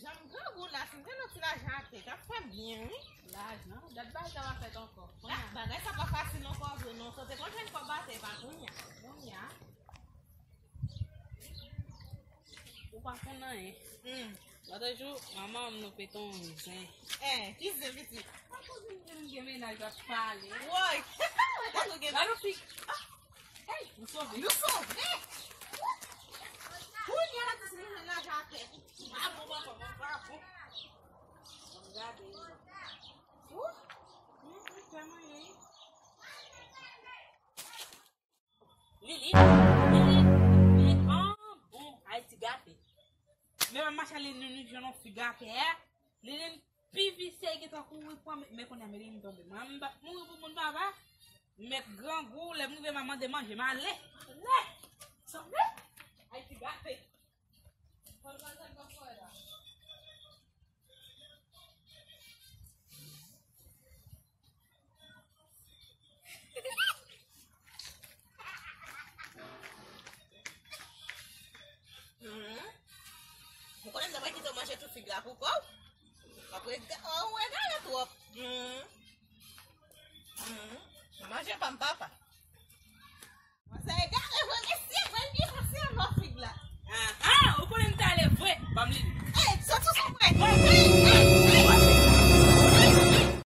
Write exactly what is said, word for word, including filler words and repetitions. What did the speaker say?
Jan m grangou la, si m te nan ti lajan atè, t ap fè m byen, wi. Lajan? Dat bagay sa pa fèt ankò. Ah, bagay sa pa fasil ankò vre non. Sot te konn jwenn kòb atè, pa kounye a. Kounye a. Ou pa konn anyen. Hmm. Lòt jou, manman m nou pete yon zen. Eh, ki zen, pitit? Pa koze m gen menaj w ap pale. Woy! Ou gen... Gade fi. Ah! Hey, nou sove. Nou sove! Kounye a la, ti sezi nan lajan atè. Bravo, bravo, bravo. Gade. Ouh! Mwen, mwen, mwen, mwen. Lili, Lili, Lili, ah, bon, Ayiti gate. Men mwen mache ale nou, nou jwenn yon fi gate, eh. Lili pi visye ki tankou wi pran, men kounye a men Lili tonbe. Mwen, m ap mouri pou moun papa. M met grangou, lè m rive, m a mande manje, m ale. Ale. Sanble. Ayiti gate. Fò n pral fè kòkòy la. Mhm. Ou konnen m ta pral kite w manje tout fig la pou kò w. Apre, oh, ou egare twòp. Mhm. Mhm. Manje pa m, papa.